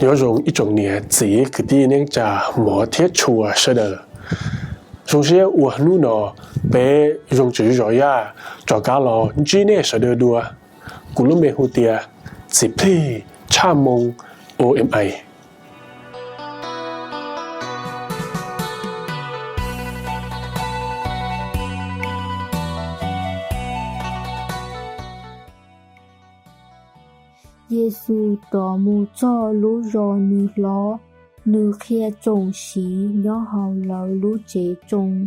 Nyob zoo ib tsoom niam txiv kwv tij neej tsa hmov thiab tshua sawv daws. Zoo siab uas hnub no peb zoo tswv zos yaj rov qab los ntsib nej sawv daws dua. Kuv lub npe hu tias Txiv Plig Tshaj Moo O M I. Yexus rov mus txog lub zos nws hlob, nws qhia tsoom sid nyob hauv lawv lub tsev tsoo.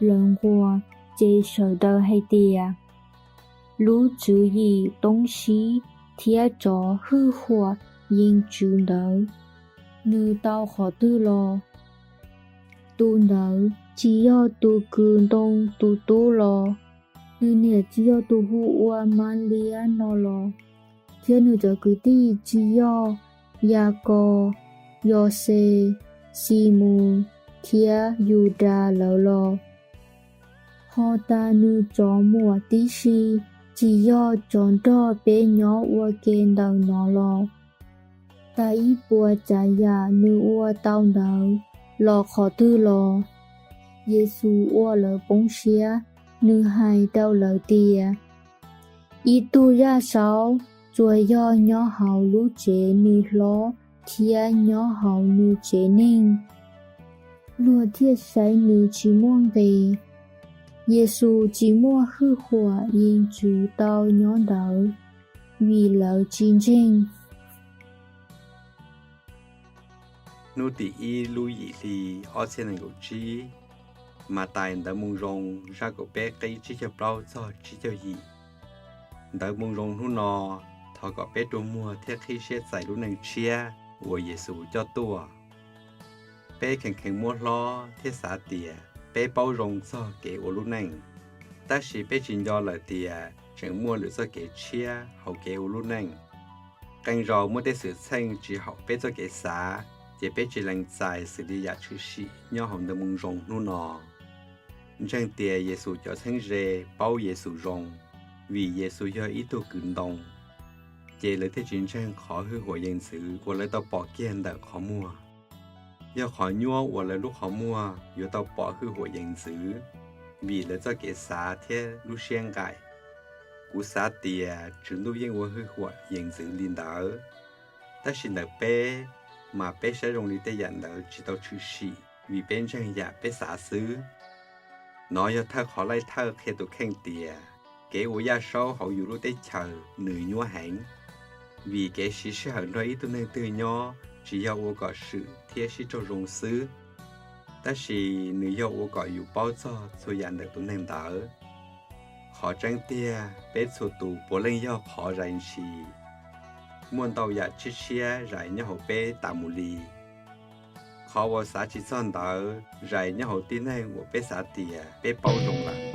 Lawv nquag, ces sawv daws hais tias, Lub tswv yim toob sib thiab tsov hwj huam yees tswv ntawd, nws tau qhov twg los? Tus ntawd tsis yog tus kws ntoo tus tub los? Nws niam tsis yog tus hu ua Mab Liab no los? Thiab nws cov kwv tij tsis yog Yas Kos, Yos Xes, Xis Moos thiab Yus Das lawv los? Ho tas nws cov muam tib si tsis yog tsov nrog peb nyob ua ke ntawm no los? Tas ib puas tsav yam nws ua tau ntawd los qhov twg los? Yexus ua lawv poob siab, nws hais rau lawv tias, Ib tug yaj saub tsuas yog nyob hauv lub tsev nws hlob thiab nyob hauv nws tsev neeg, luag thiaj saib nws tsis muaj nqis. Yexus tsis muaj hwj huam yees tswv tau nyob ntawd, vim lawv tsis ntseeg. Hnub tim ib lub yim hli ob txhiab nees nkaum tsib, Matais Ntawv Moo Zoo zaj kaum peb qib tsib caug plaub txog tsib caug yim. Ntawv Moo Zoo hnub no, thov kom peb rua muag thiab qhib siab txais lub neej tshiab uas Yexus coj tuaj. Peb kheev kheev muab hlob thiab xav tias peb paub zoo txog kev ua lub neej, tab sis peb tsis nco lawm tias tseem muaj lwm txoj kev tshiab hauv kev ua lub neej. Qee zaus muaj tej xwm txheej tsis haum peb txoj kev xav, ces peb tsis lees txais xws li yam tshwm sim nyob hauv Ntawv Moo Zoo hnub no. Ntseeg tias Yexus cov txheeb ze paub Yexus zoo, vim Yexus yog ib tug kws ntoo, ces lawv thiaj tsis ntseeg qhov hwj huam yees ntxwv uas lawv tau pom kiag ntawm qhov muag. Yog qhov nyuaj uas lawv lub qhov muag yuav tau pom hwj huam yees ntxwv, vim lawv txoj kev xav thiab lub siab nqaim. Kuv xav tias Tswv Ntuj yeej ua hwj huam yees ntxwv li ntawd, tab sis ntawm peb, mas peb saib zoo li tej yam ntawd tsis tau tshwm sim vim peb ntseeg yam peb xav xwb. Nov yog thawj qhov laij thawj qhia tus kheej tias kev ua yaj saub hauv yus lub teb chaws nws nyuaj heev, vim kev siv sij hawm nrog ib tug neeg twg nyob tsis yog ua kom swm thiab sib raug zoo xwb, tab sis nws yog ua kom yus paub txog txhua yam ntawm tus neeg ntawd. Qhov tseeb tiag, peb txhua tus puav leej yog qhov zais ntshis. Muaj ntau yam tshiab tshiab zais nyob hauv peb tas mus li. Qhov uas xav tsis txog ntawd zais nyob hauv tib neeg uas peb xav tias peb paub zoo lawm.